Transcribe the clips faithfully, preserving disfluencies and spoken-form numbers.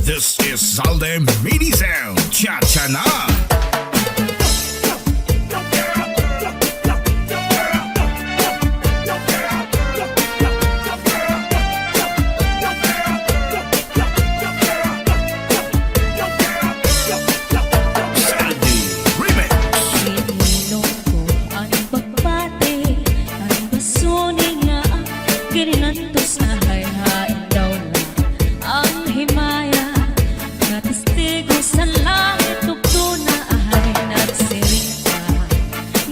This is Zalde Mini Sound. Cha-cha na! Zalde Remix. Ginhilom ko an pagpati, an basuni nga ginantos, ahay hain daw la an himaya, nga testigo san langit ug duna, ahay nagsiring ka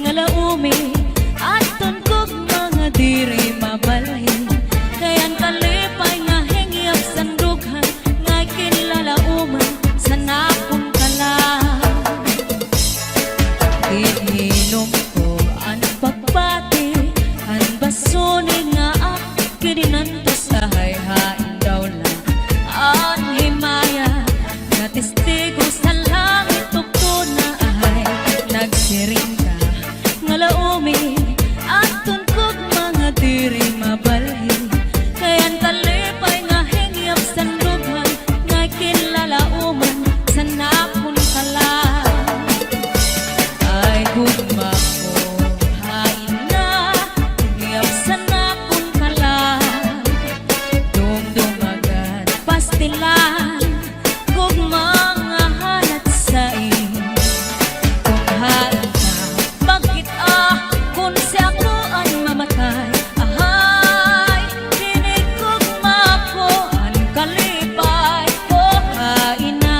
nga laomi, adton gugma nga diri mabalhin, kay an kalipay nga hingyap san dughan nga ikinlalaoman san akon kalag. Ginhilom ko an pagpati, an basuni nga ak-, ginantos, ahay hain daw la an himaya, nga testigo san langit ug duna, ahay nagsiring ka nga laomi, adton gugma nga diri mabalhin, kay an kalipay nga hingyap san dughan nga ikinlalaoman san akon kalag. Ay gugma ko, hain na, hingyap san akon kalag, dumduma gad pastilan, gugma nga halat sain. Kon hain ka, bagkit-a, kon si ako an mamatay, ahay, hinig gugma ko an kalipay ko, hain na.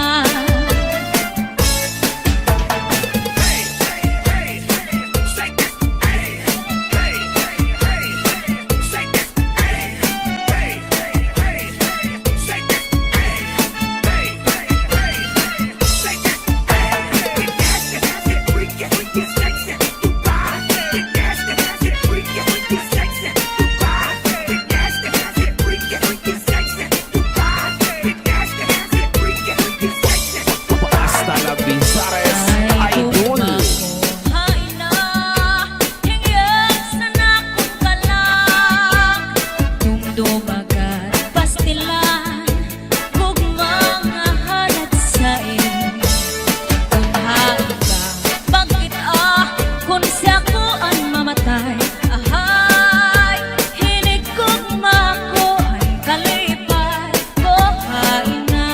Hasta la Binsares, idol. Hain na, hingyap san akon kalag, dumduma gad pastilan, gugma nga halat sain. Kon hain ka, bagkit-a, kon si ako an mamatay, ahay, hinig gugma ko an kalipay ko, hain na.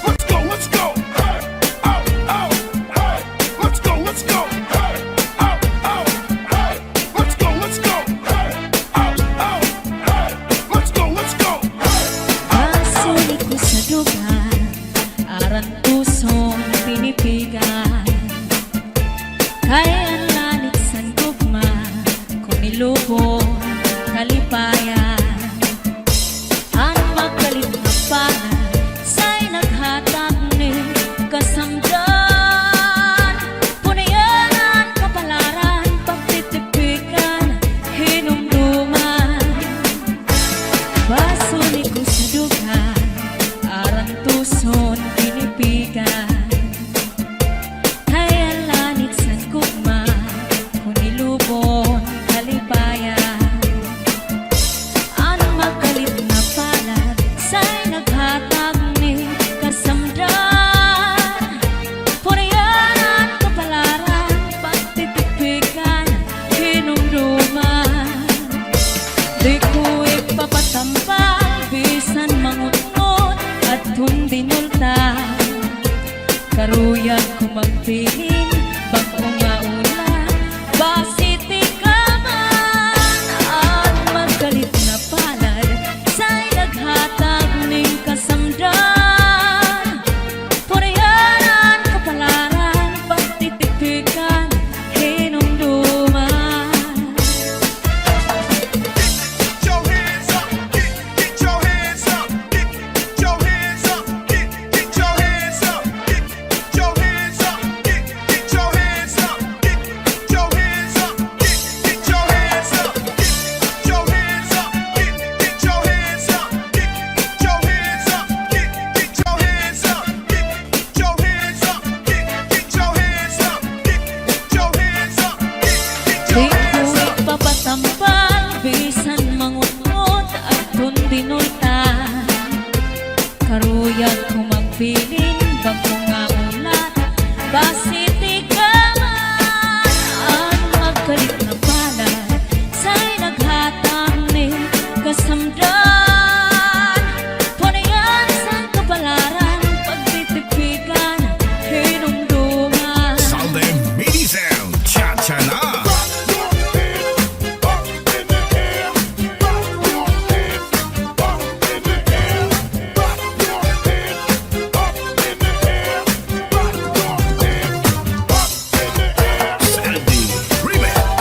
Let's go, let's go. Hey, oh, oh, hey. Let's go, let's go. Hey, oh, oh, hey. Let's go, let's go. Hey, oh, oh, hey. Let's go, let's go. Hey, oh, oh. Basuni ko sa dughan, arantuson, pinipigan. Kay an lanit san gugma, kon ilubon, kalipayan. An magkalit nga palad, say naghatag ni kasamdan. Punian an kapalaran, pagtitipikan, hinumduman. Basuni ko sa dughan, arantuson, pinipigan. Kay an lanit san gugma, kon ilubon, kalipayan. An magkalit nga palad, say naghatag ni kasamdan. Purian an kapalaran, pagtitipikan, hinumduman. Di ko ipapatambal, bisan mangutngot, adton dinulta. Karuyag ko magbilin, bag-o nga ulan, basi tikaman. An magkalit nga palad, say naghatag nin kasamdan. Purian an kapalaran, pagtitipikan, hinumduman. Get your hands up, get, get your hands up, get, get your hands up, get, get your hands up, get, get your hands up, get, get Pagkungaunat, basi tikaman, an magkalit nga palad, say naghatag ni kasamdan. Panayan sa kapalaran, pagtitipikan, hinumduman. Salde Mini Sound, cha-cha na. Sandy Remix.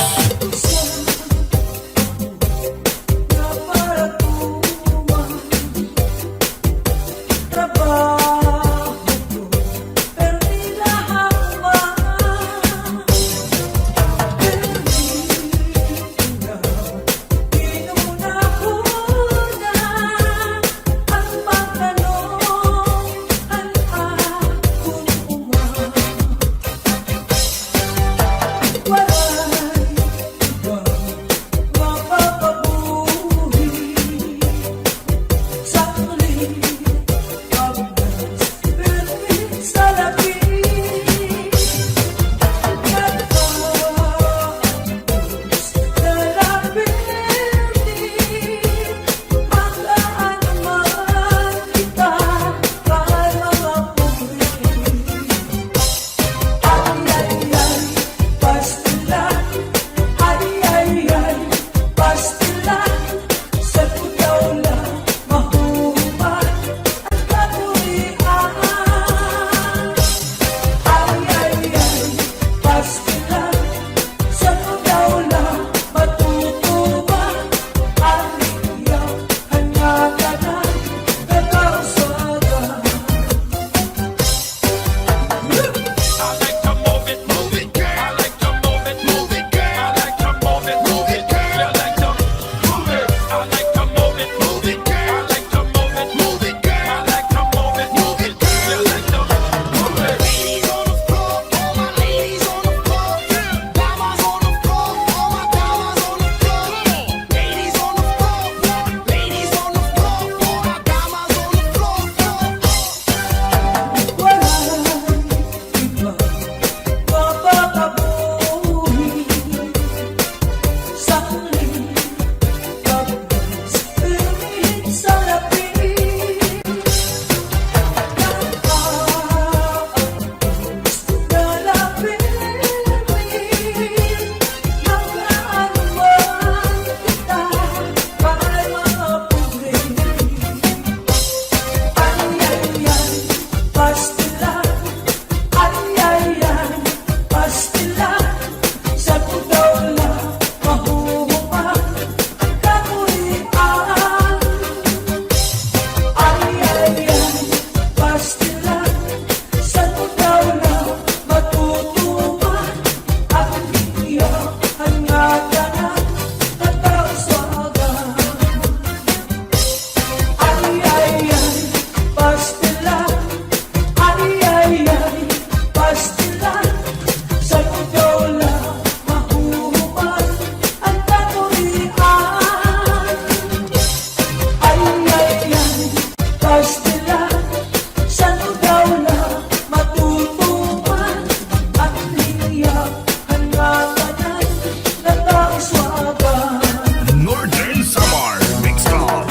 Northern Samar Mix Club.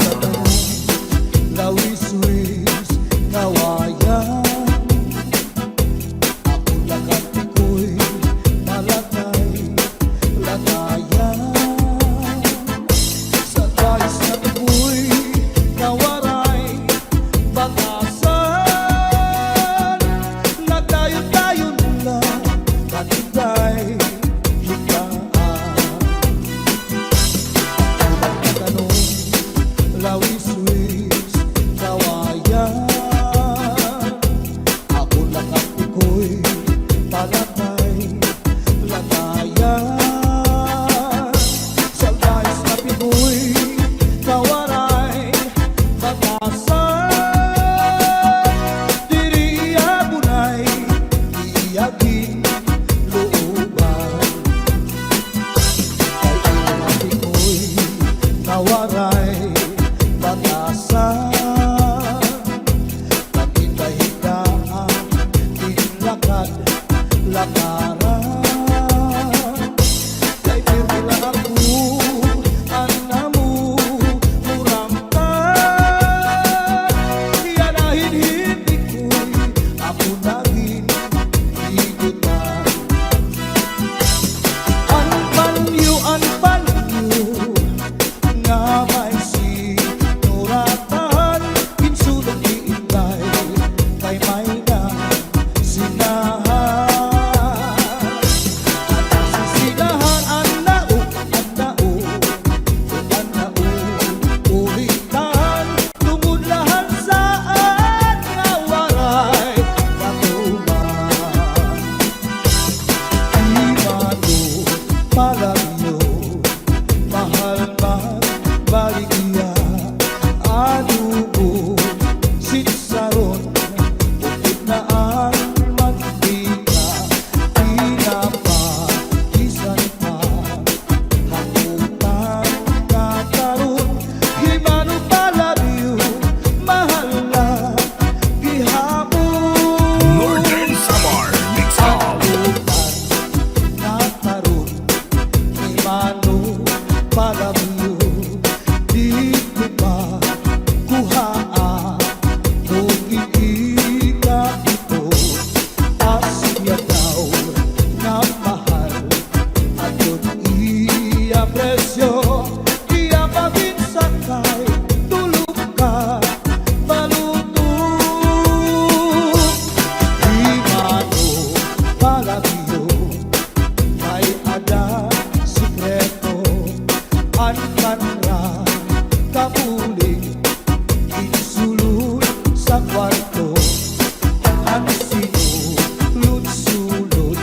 Sulod-sulod,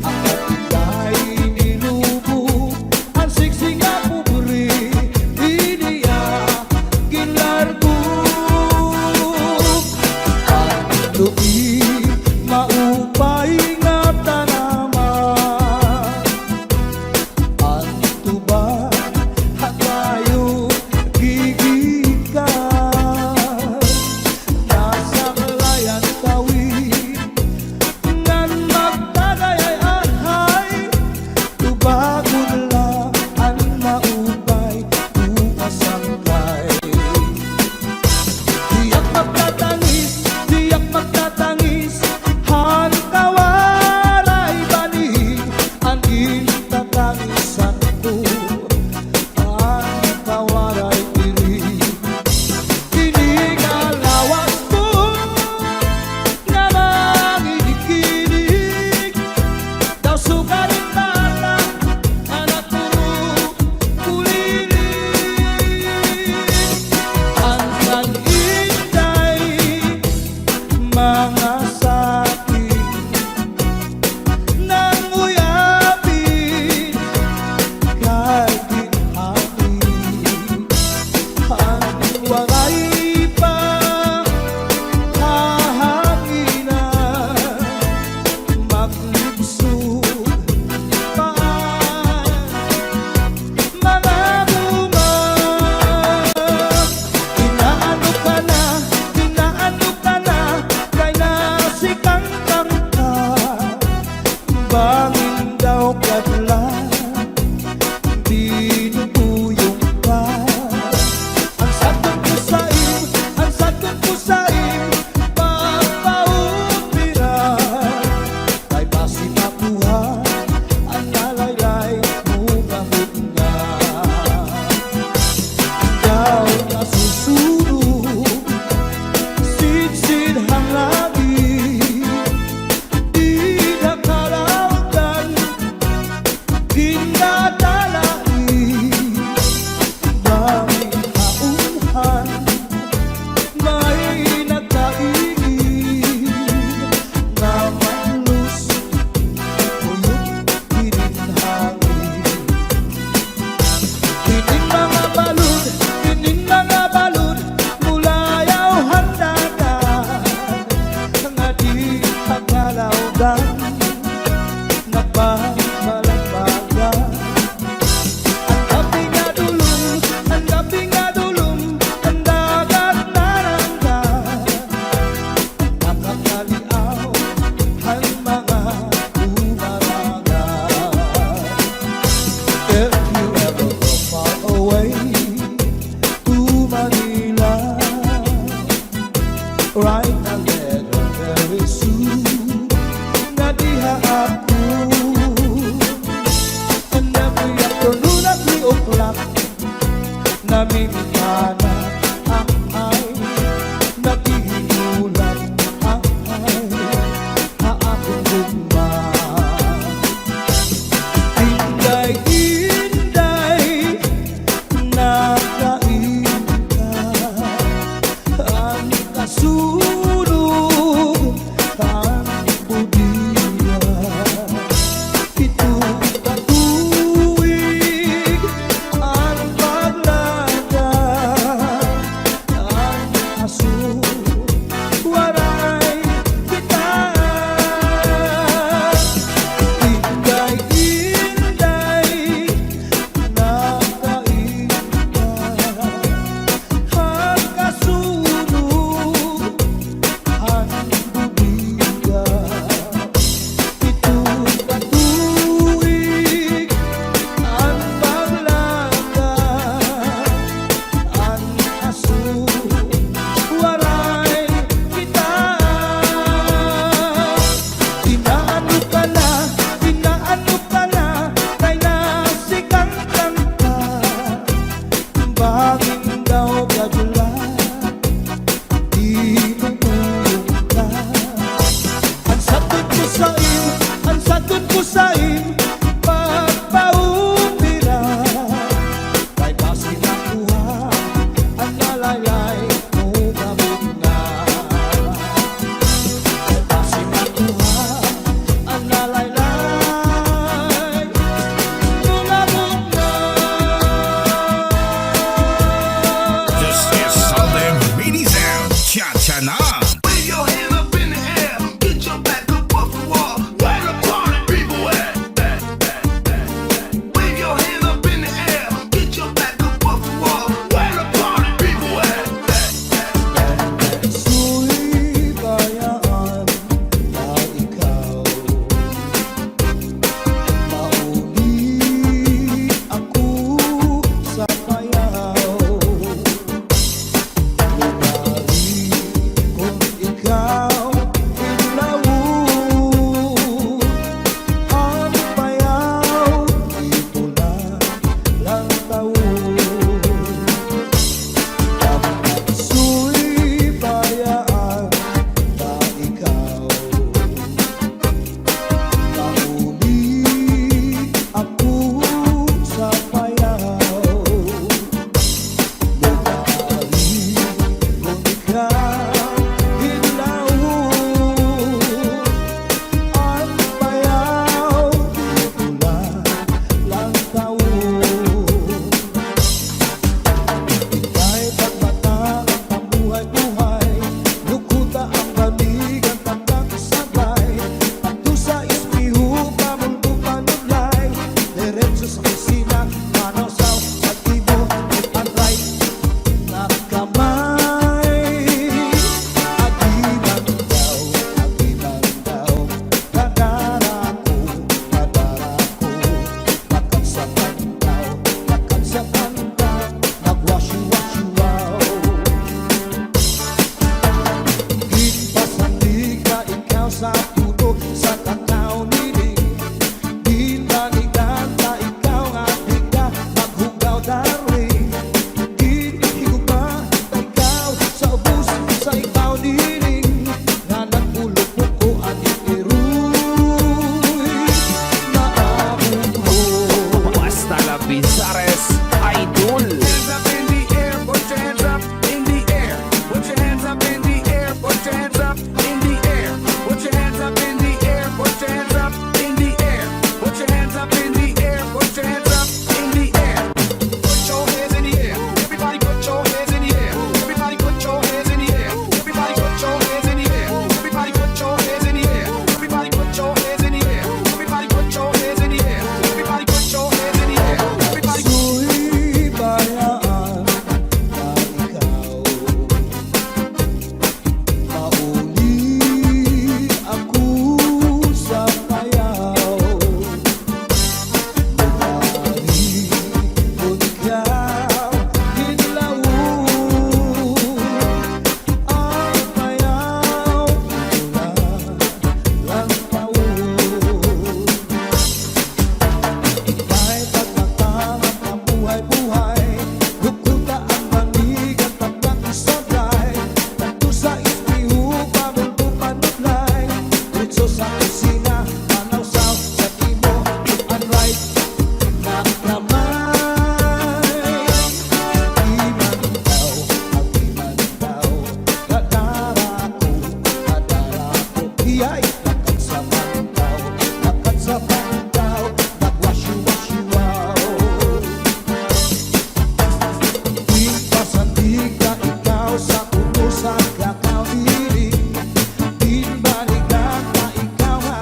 an kapitay nilubo, an siksi nga pobre, ini iya ginlargo. An lubi maupay nga tanaman, an tuba ha kayo gigikan. Nasaklay an tawi ngan magtagay ay ahay, tubagon la an maupay o kasaklay. Tiyak magtatangis, tiyak magtatangis, han kawaray bani, an gintatangisan ko, an kawaray diri. Ini nga lawas ko nga manginig-inig, daw sugarin bata, anak ko, kulinig. An kan Inday mga sakit, nanguyapin kay ginhangin, an waray pa kahanginan, maglibsog pa an mga bunga. Inaano ka na, inaano ka na, kay nasikangkang ka. Bangin daw kadlan, binubuyong ka. An saton ko sa im, an saton ko sa im, pagpaupira. Kay basi makuha an nalaylay mo nga butnga. Daw nasusunog, sidsid han langit, dida kalawdan, ginadala ni Mami Kauhan. May nagkaingin nga maluskuyog hinin hangin. Hinin mga balod, hinin mga balod, mulayaw han dagat, nga di pagkalawdan, nagbabalagbagan. An kapi nga dulom, an kapi nga dulom, an dagat narangga. Nakakaliaw han mga bumaranga. If you ever go far away to Manila, write a letter very soon nga diha ako. And every afternoon at three o'clock, namimikana, ah, ay, naghihinulat, ah, ay, ha akon gugma. Inday, Inday, nakain ka. An kasunog han budilya, pito ka tuig an paglakat. Sa puno sa kakaw nining, ginbalikan ta ikaw nga di ka maghugaw, darling. Ginhigugma ta ikaw sa ubos sa ikaw nining, nga nag-ulok-puko ani Tiroy. Maabot ko. Basta La Pizares, idol. Hands up in the air, put your hands up in the air. Put your hands up in the air, put your hands up in the air. Put your hands up in the air, put your hands up in the air. Put your hands up in the air, put your hands up in the air. Put your hands in the air. Everybody put your hands in the air. Everybody put your hands in the air. Everybody put your hands in the air. Everybody put your hands in the air. Everybody put your hands in the air. Everybody put your hands in the air. Everybody put your hands in the air. Everybody. Suhi bayaan na ikaw. Mauli ako sa payaw. Mabalik ko ikaw, ginlaw. An payaw, ito na lang pauli. May pagkakamang ang buhay-buhay. Bukod na ang manigan, pagkakisablay. Nagdusa, ispiho, pamulto, panudlay. Diretso sa kusina, manawsaw sa imo, an right na kamay. Di man ikaw, di man ikaw. Kadara ko, kadara ko, iyay, lakad sa pantaw, lakad sa pantaw, nagwasyo-wasyo, wow. Ginpasandig ka ikaw sa puno sa kakaw nining, ginbalikan ta ikaw nga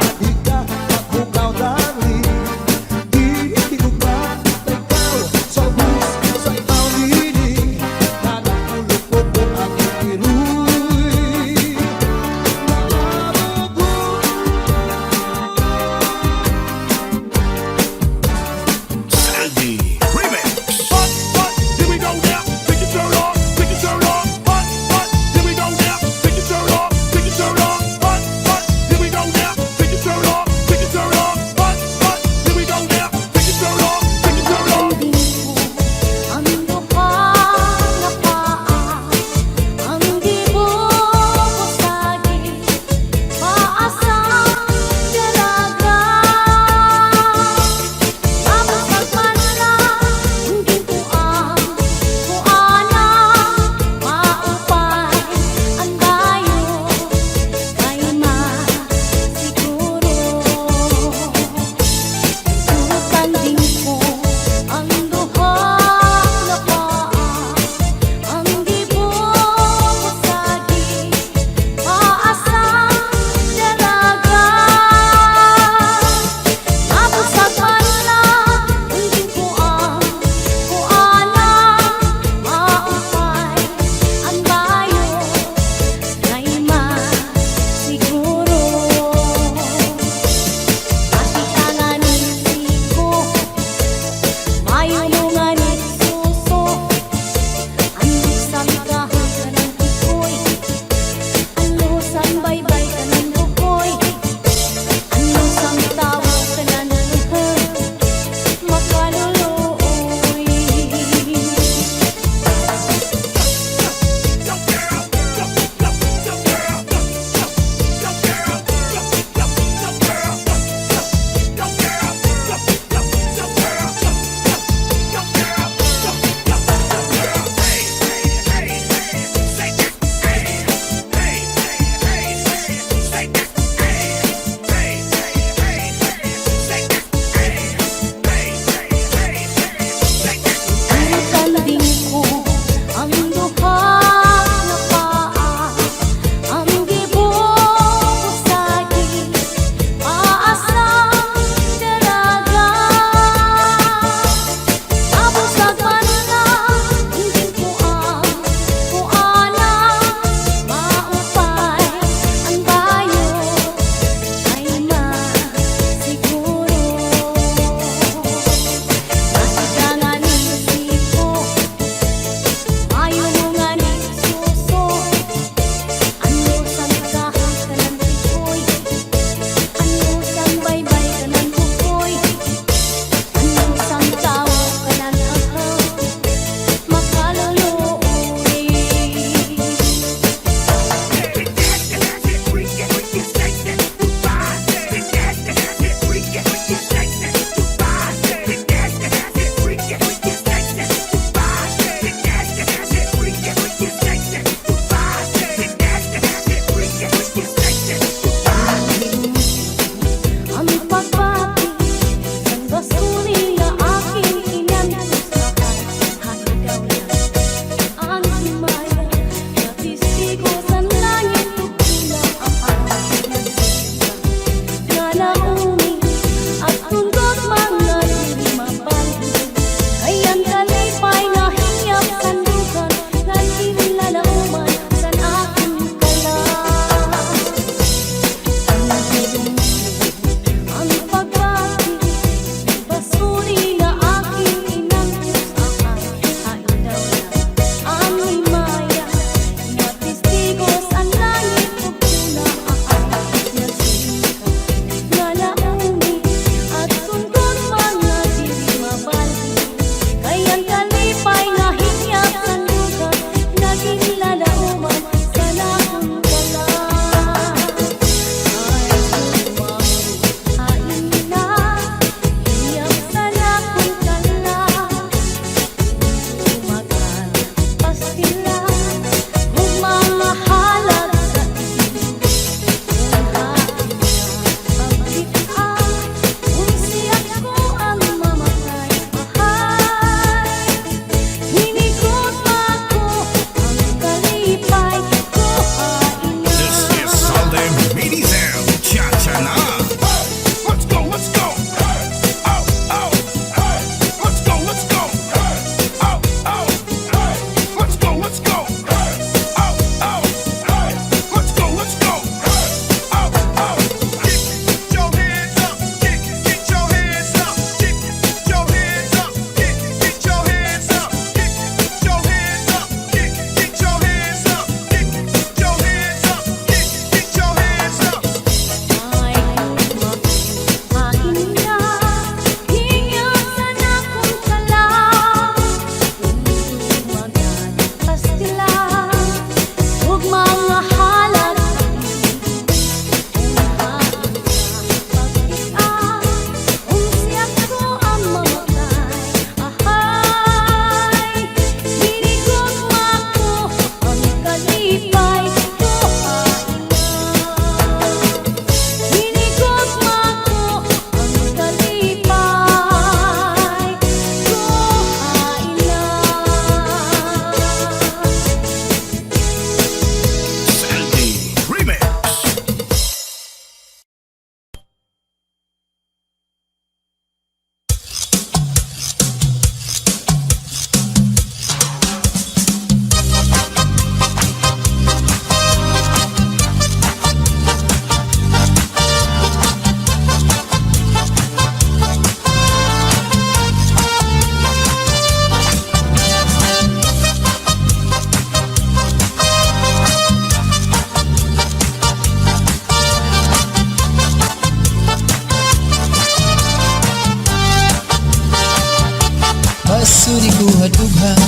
Diri ko ha dughan,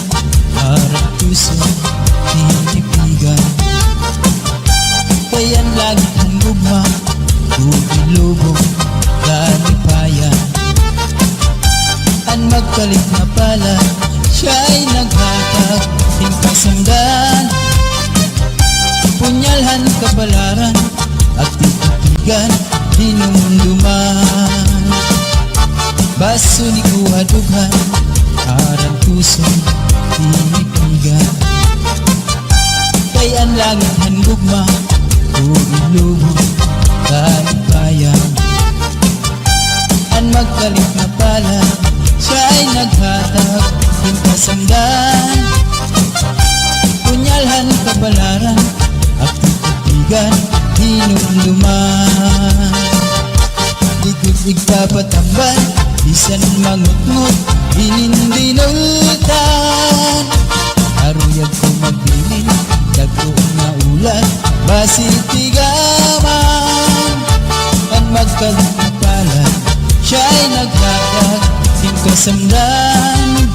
aran tuson, tinipigan. Kay an langit han gugma, gumilubong, kalipayan. An magkalit nga palad, siya'y naghatag hin kasamdan. Punyal han kapalaran, at titigan, hinumduman. Baso ni kuha dughan, aran tuson, tinipigan. Kay an langit han gugma, o ilubong, kalipayan. An magkalit nga palad, siya'y naghatag hin kasamdan. Punyal han kapalaran, at titigan, hinumduman. Di gud igpapatambal, bisan mangutngot, inin dinultan. Aruyag ko magbilin, dagko nga ulat, basi tigaman. An magkalit nga palad, siya'y naghatag hin kasamdan.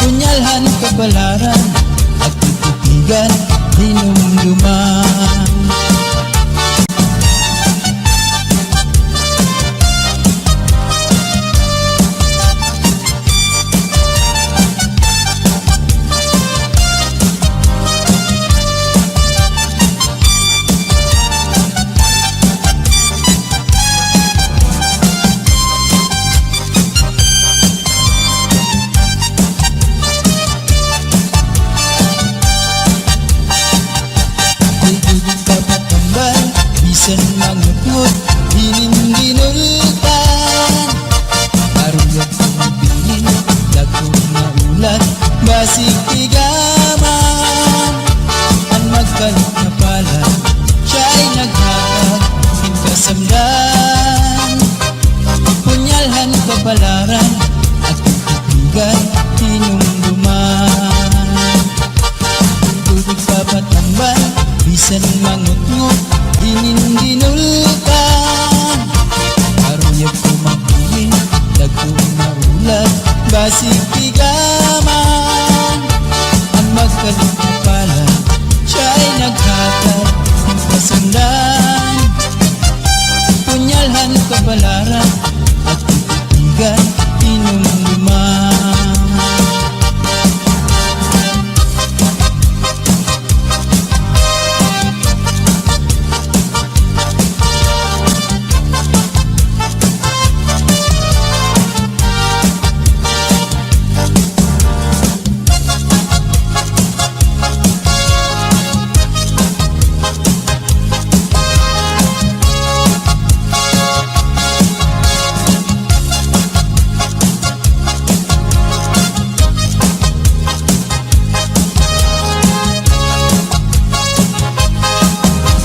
Punyal han kapalaran, at titigan, hinumduman. Di gud igpapatambal, bisan mangutngot, inin dinultan. Aruyag ko magbilin, dagko nga ulat, basi tigaman. An magkalit nga palad, siya'y naghatag hin kasamdan. Punyal han kapalaran, at titigan, hinumduman. Di gud igpapatambal, bisan mangutngot, inin dinultan. Aruyag ko magbilin, dagko nga ulat, basi tigaman. An magkalit nga palad, siya'y naghatag hin kasamdan. Punyal han kapalaran, at titigan, hinumduman.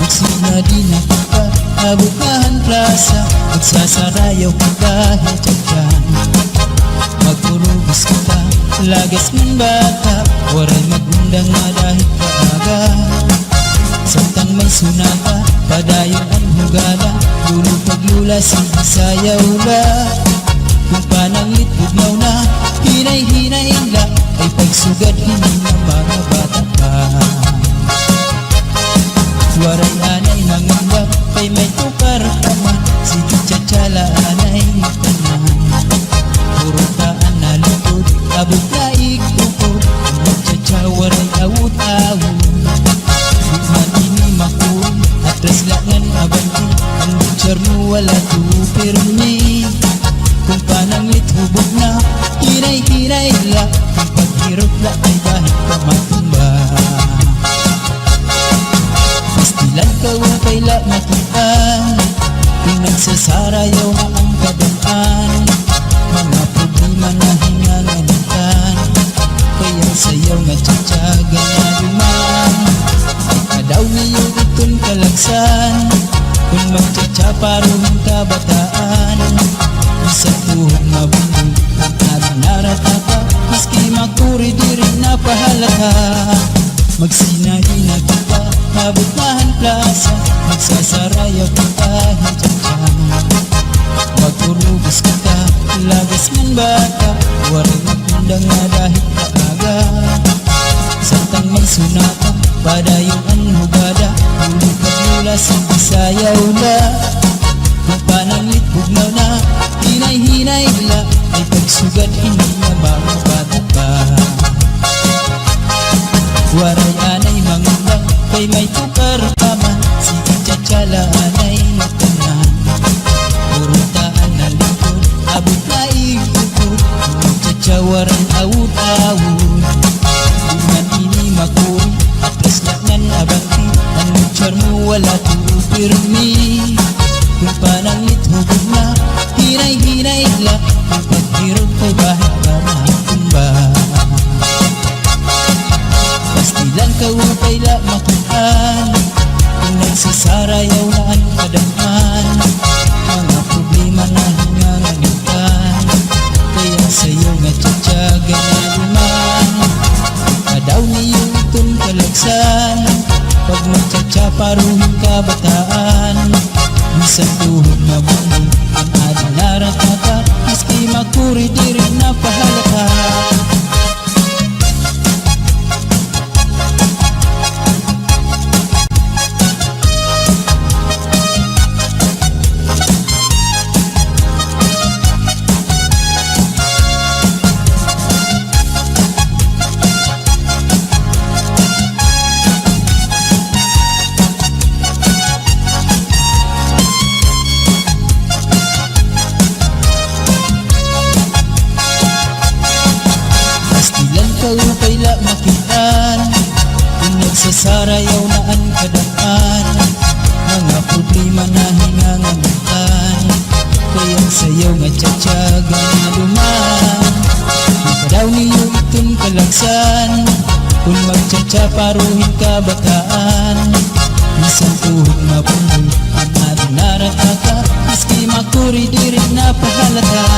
Ugsi na dinakita, abot na han plasa, magsasarayaw kita hin tiyatyan. Magkurubos kita, lagas ngan bata, waray mag-undang madahig kaaga. Samtang may sunata, padayon an hugala, lolo kag lola, sige sayaw la. Kon pananglit bugnaw na, hinay-hinay la, kay pagsugad hini nga mga bata pa. Waray anay mangamba, kay may tukar pa man, sige tiyatya la anay tanan. Puro taan na lingkod, abot na igtukod, an magtiyatya waray awot-awot. Di man ini makuri, atras la ngan abante, an butcher mo wala tuo pirmi. Kon pananglit hubog na, hinay-hinay la, kon paghirot la kay bahin pa matumba. Pastilan ka upay la makita, kon nagsasarayaw na an kadan-an, mga problema na hinganganitan. Kay an sayaw nga tiyatya ganaduman, kadaw niyo iton kalagsan. Kon magtiyatya paro hin kabataan, bisan tuhod mabundog an aton naratata, maski makuri diri napahalata. Magsinahina kita, abot na han plasa, magsasarayaw kita hin tiyatya. Magkurubos kita, lagas ngan bata, waray mag- Tuhod nga bungol an ada naratata, maski makuri diri napahalata. Pastilan ka upay la makit-an, kon nagsasarayaw na an kadam-an, mga problema na hingangamutan. Kay an sayaw nga tiyatya ganaduman, di pa daw niyo iton kalagsan. Kon magtiyatya paruhin kabataan, bisan tuhod nga bungol an aton naratata, maski makuri diri napahalata.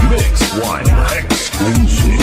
Mix One exclusive.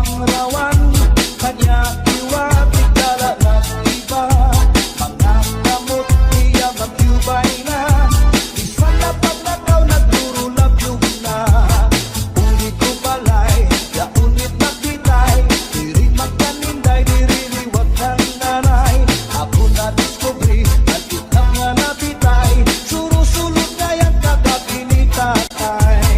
Rawan, kanya iwa, tigdala na iba. Mga kamot niya, magyubay na. Bisan na paglakaw, nagdurulabyob na. Ulit ko balay, yaon it nakitay. Diri magkaninday, diri liwat ng nanay. Ako nadiskubre, an itlak nga napitay. Surusulot ngay-an kagabi ni tatay.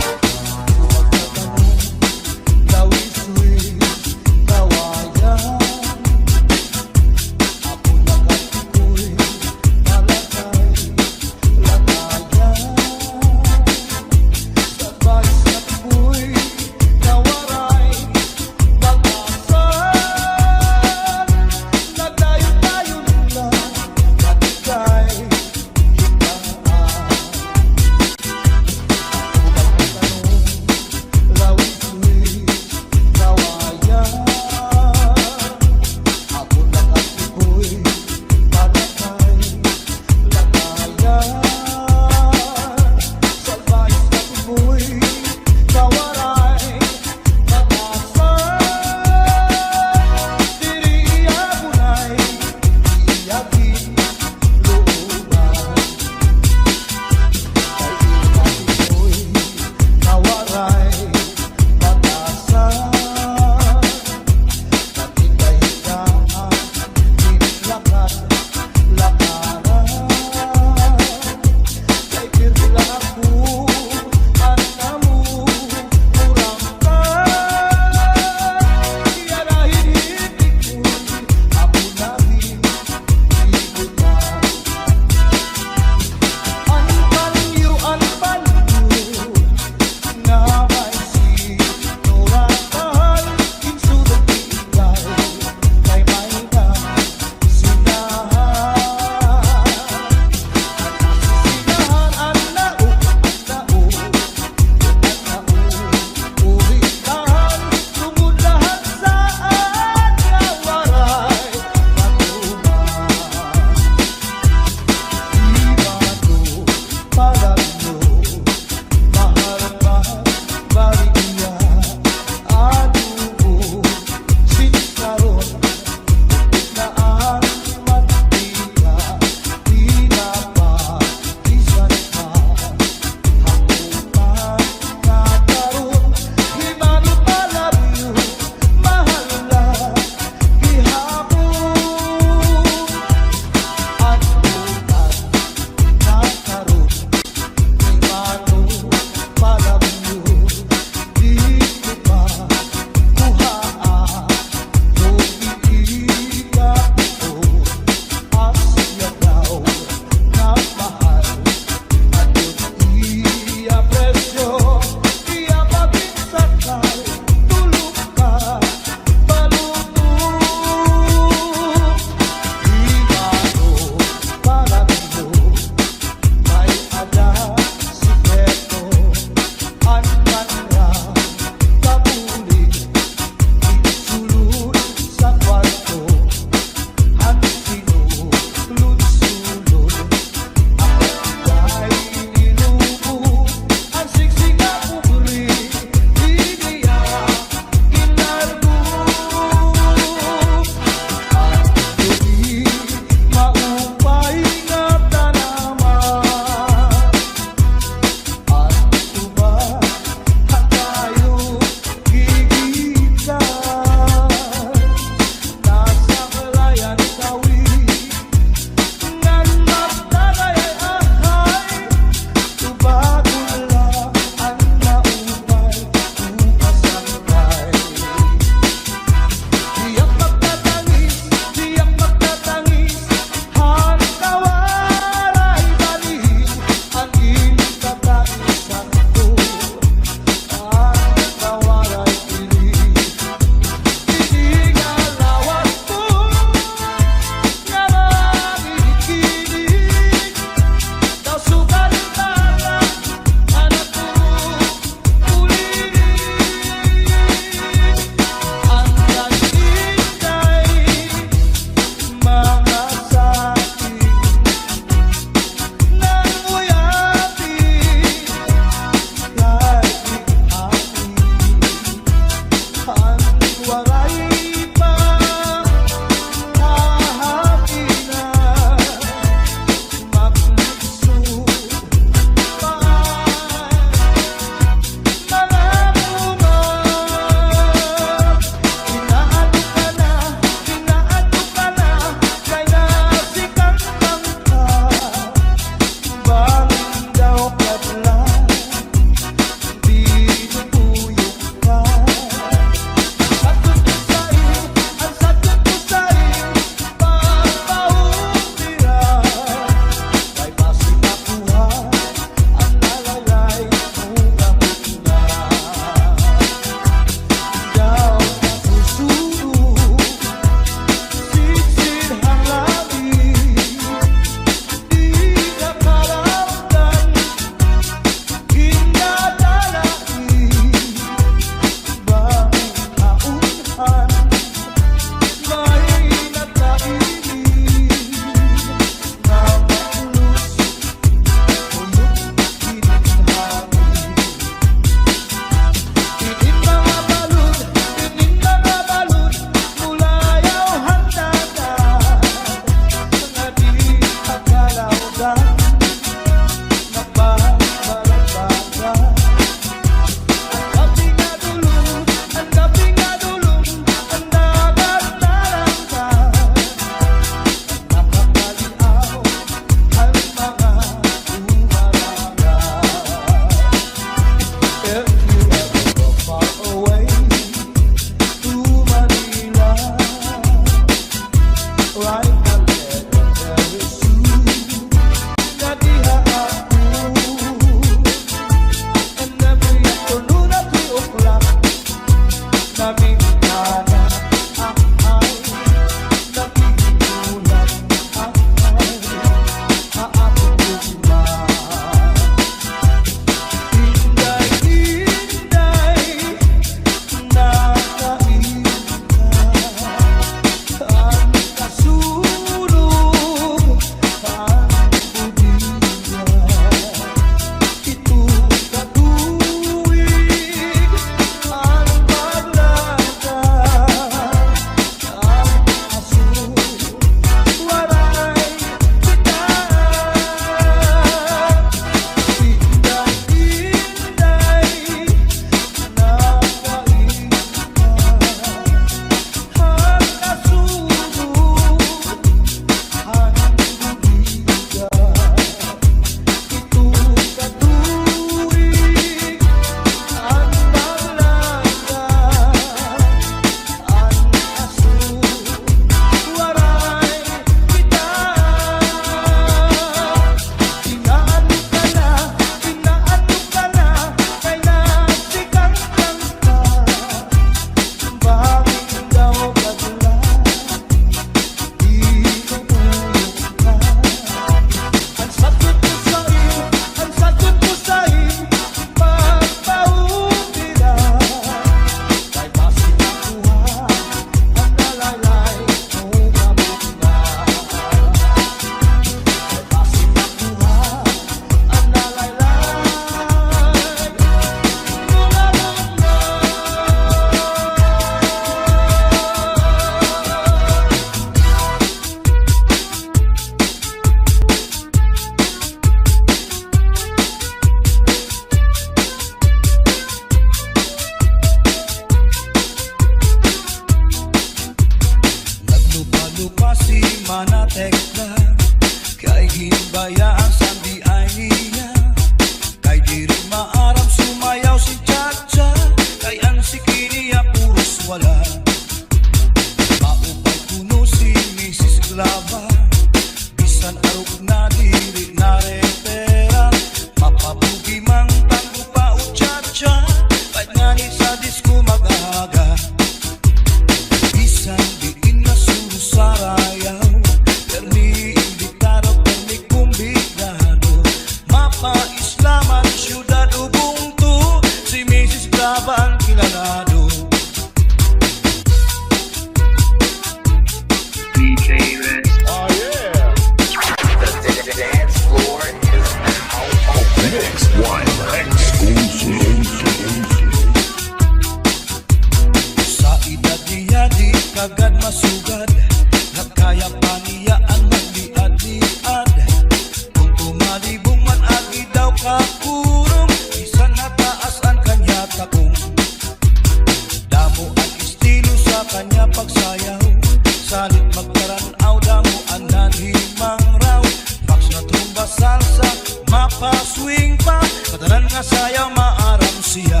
Mapaswing pa, katanan nga sayaw maaram siya.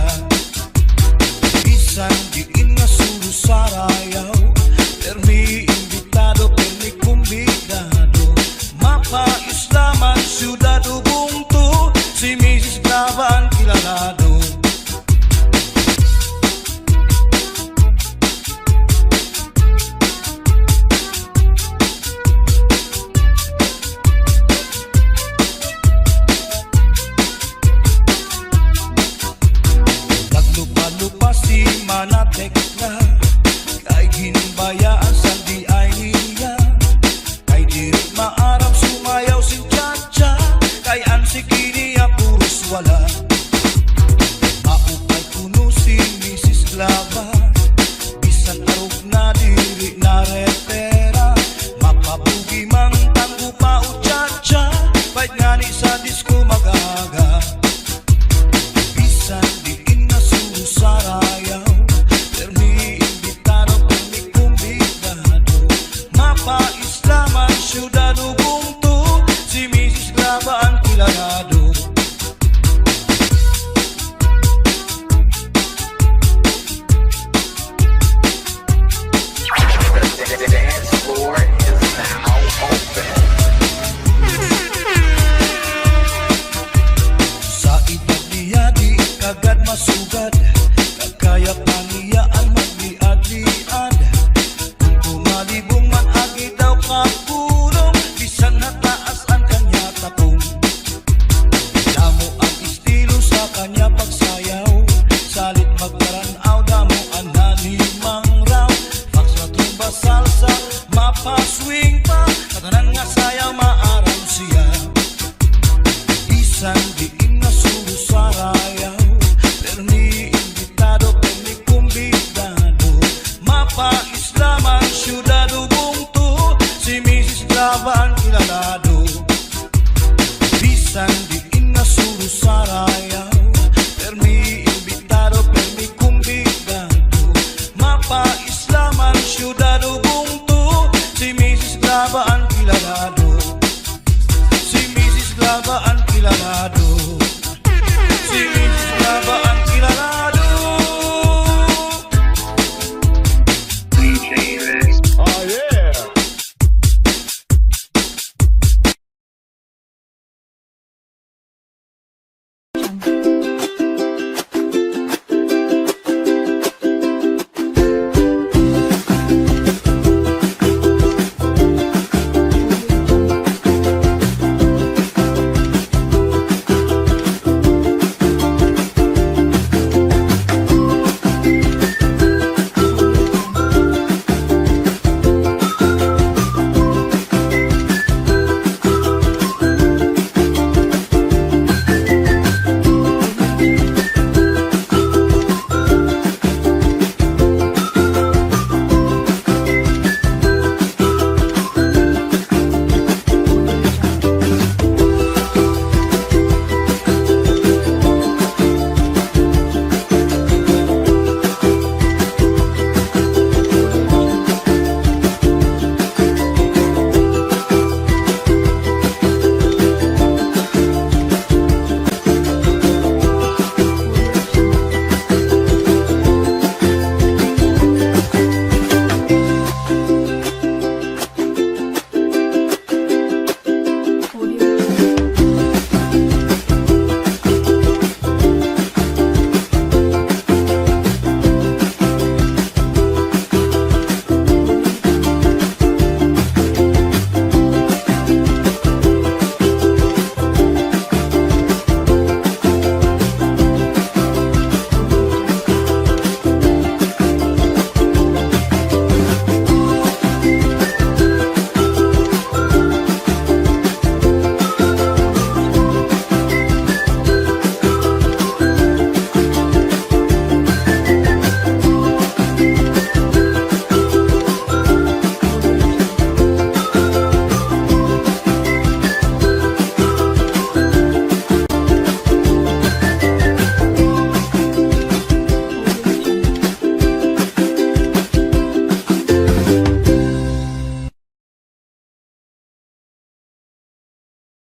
Bisan diin nga sugo sarayaw, permi imbitado, permi kumbidado. Mapa-islam an syudad o bungto, si Misis Glava an kilalado. Naglupa-lupa si Mana Tekla, kay ginbayaan san D I niya. Kay diri maaram sumayaw sin cha-cha, kay an siki niya puros wala. Maupay kuno si Misis Glava, bisan arog na diri na retera. Mapabugi man tanggo pa o cha-cha, pait ngani sa disko mag-aga. Bisan diin nga sugo sarayaw, permi imbitado, permi kumbidado. Mapa-islam an syudad o bungto, si Misis Glava an kilalado. The dance floor is now open. Sa edad niya di kagad masugad, kaya pa niya an magliad-liad. Kon tumalibong man agi daw kapulong, bisan hataas an kanya tapong. Damo an estilo sa kanya pagsayaw, salit magparan-aw, damo an nanimangraw. Foxtrot, rumba, salsa, mapa-swing pa, katanan nga sayaw maaram siya. Bisan diin nga sugo sarayaw, permi imbitado, permi kumbidado. Mapa-islam an syudad o bungto, si Misis Glava an kilalado. Bisan diin nga sugo sarayaw, permi imbitado, permi kumbidado. Mapa-islam an syudad o bungto, si Misis Glava an kilalado. Si Misis Glava an kilalado. Si Misis Glava